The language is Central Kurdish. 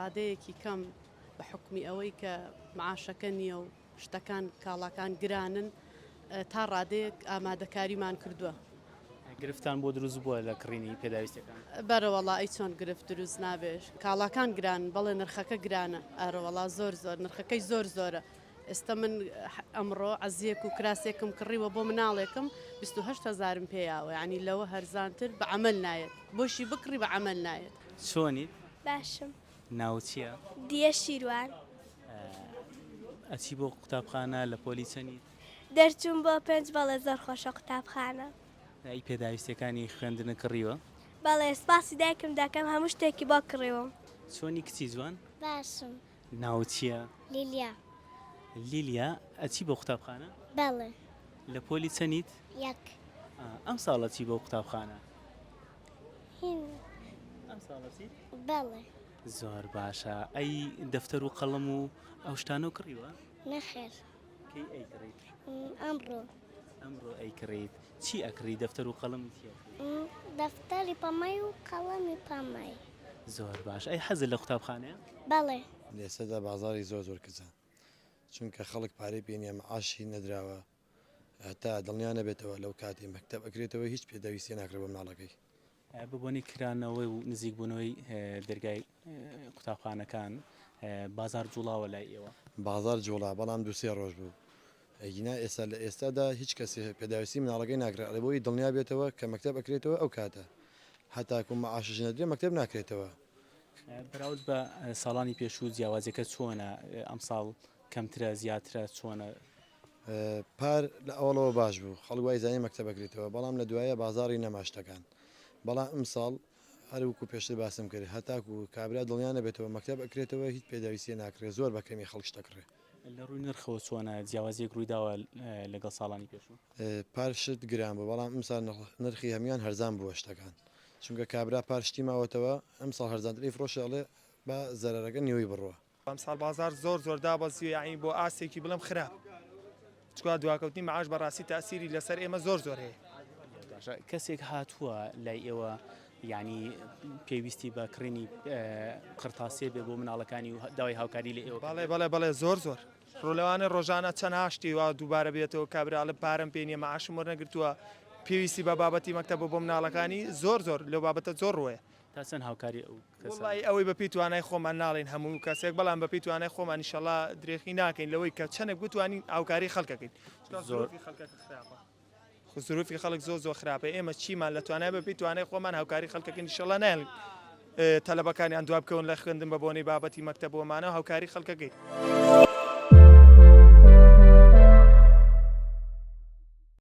ڕادەیەکی کەم بە حوکمی ئەوەی کە معاشەکە نییە و شتەکان کاڵاکان گرانن تا ڕادەیەک ئامادەکاریمان کردووە. گرفتان بۆ دروست بووە لە کڕینی پێداویستیەکان؟ بەرەوەڵا ئەی چۆن گرفت دروست نابێ کاڵاکان گرانن بەڵێ نرخەکە گرانە ئەرەوەڵا زۆر زۆر نرخەکەی زۆر زۆرە ئێستا من ئەمڕۆ عەزیەک و کراسێکم کڕیوە بۆ مناڵێکم 28 هەزارم پێیاوە یعنی لەوە هەرزانتر بە عەمەل نایەت بۆشی بکڕی بە عەمەل نایەت. چۆنیت؟ باشم. ناوت چییە؟ دیە شیروان. ئەچی بۆ قوتابخانە لە پۆلی چەنیت؟ دەرچووم بۆ پێنج بەڵێ زۆر خۆشە قوتابخانە. ئەی پێداویستیەکانی خوێندنت کڕیوە؟ بەڵێ سپاسی دایکم دەکەم هەموو شتێکی بۆ کڕیوم. چۆنی کچی جوان؟ باشم. ناوت چییە؟ لیلیا. لیلیا ئەچی بۆ قوتابخانە؟ بەڵێ. لە پۆلی چەنیت؟ یەک. ئەمساڵ ئەچی بۆ قوتابخانە؟ هین. ئەمساڵ ئەچیت؟ بەڵێ. زۆر باشە ئەی دەفتەر و قەڵەم و ئەو شتانەو کڕیوە؟ نەخێر. کەی ئەیکڕیت؟ ئەمڕۆ. ئەمڕۆ ئەیکڕیت چی ئەکڕی دەفتەر و قەڵەمی چی ئەکڕی؟ دەفتەری پەمەی و قەڵەمی پەمەی. زۆر باش ئەی حەزت لە قوتابخانەیە؟ بەڵێ. لە ئێستادا بازاڕی زۆر زۆر کزە چونکە خەڵک پارەی پێ نیە معاشی نەدراوە هەتا دڵنیا نەبێتەوە لەو کاتەی مەکتەب ئەکرێتەوە هیچ پێداویستیە ناکرێ بۆ مناڵەکەی. بە بۆنەی کرانەوەی و نزیکبوونەوەی دەرگای قوتابخانەکان بازاڕ جوڵاوە لای ئێوە؟ بازاڕ جوڵا بەڵام دوو سێ ڕۆژ بوو ئەگینا ئێستا لە ئێستادا هیچ کەسێ پێداویستی مناڵەکەی ناکرێ ئەڵێ بۆی دڵنیا بێتەوە کە مەکتەب ئەکرێتەوە ئەو کاتە هەتاکو مەعاشش نەدرێ مەکتەب ناکرێتەوە. بەراورد بە ساڵانی پێشوو جیاوازیەکە چۆنە ئەمساڵ کەمترە زیاترە چۆنە؟ پار لە ئەوەڵەوە باش بوو خەڵک وای زانی مەکتەب ئەکرێتەوە بەڵام لە دوایە بازاڕی نەما شتەکان بەڵام ئمساڵ هەر وەکو پێشتر باسم کرد هەتاکو کابرا دڵنیا نەبێتەوە مەکتەب ئەکرێتەوە هیچ پێداویستیە ناکڕێ زۆر بە کەمی خەڵک شت ئەکڕێ. لە ڕووی نرخەوە چۆنە جیاوازیەک ڕوویداوە لەگەڵ ساڵانی پێشوو؟ پار شت گران بوو بەڵام ئمساڵ نرخی هەموان هەرزان بووە شتەکان چونکە کابرا پار شتی ماوەتەوە ئەمساڵ هەرزانتر ئەیفڕۆشێ ئەڵێ با زەرەرەکە نیوەی بڕوا. ئەمساڵ بازاڕ زۆر زۆر دابەزیوە یەعنی بۆ ئاستێکی بڵێم خراپ چکا دواکەوتنی معاش بەڕاستی تاسیری لەسەر ئێمە زۆر زۆر هەیە. باشە کەسێک هاتووە لای ئێوە یعنی پێویستی بە کڕینی قرتاسیە بێ بۆ مناڵەکانی و داوای هاوکاری لە ئێوە بەڵێ بەڵێ بەڵێ زۆر زۆر ڕۆلەوانە ڕۆژانە چەند هاشتی وا دووبارە بێتەوە کابرا ئەڵێ پارەم پێ نییە معاشم وەرنەگرتووە پێویستی بە بابەتی مەکتەبە بۆ مناڵەکانی زۆر زۆر لەو بابەتە زۆر ڕووەیە. تا چەند هاوکاری ئەو کەسە؟ وەڵایی ئەوەی بەپێی توانای خۆمان ناڵێین هەموو کەسێک بەڵام بەپێی توانای خۆمان ئیشەڵا درێخی ناکەین لەوەی کە چەندێک بتوانین هاوکاری خەڵکەکەین چونکە زروفی خەڵکەکە خراپە زروفی خەڵک زۆر زۆر خراپە ئێمە چیمان لە توانای بەپێی توانای خۆمان هاوکاری خەڵکەکەین ئیشەڵا نایەڵین تەلەبەکانیان دوابکەون لە خوێندن بە بۆنەی بابەتی مەکتەب وەمانە هاوکاری خەڵکەکەین.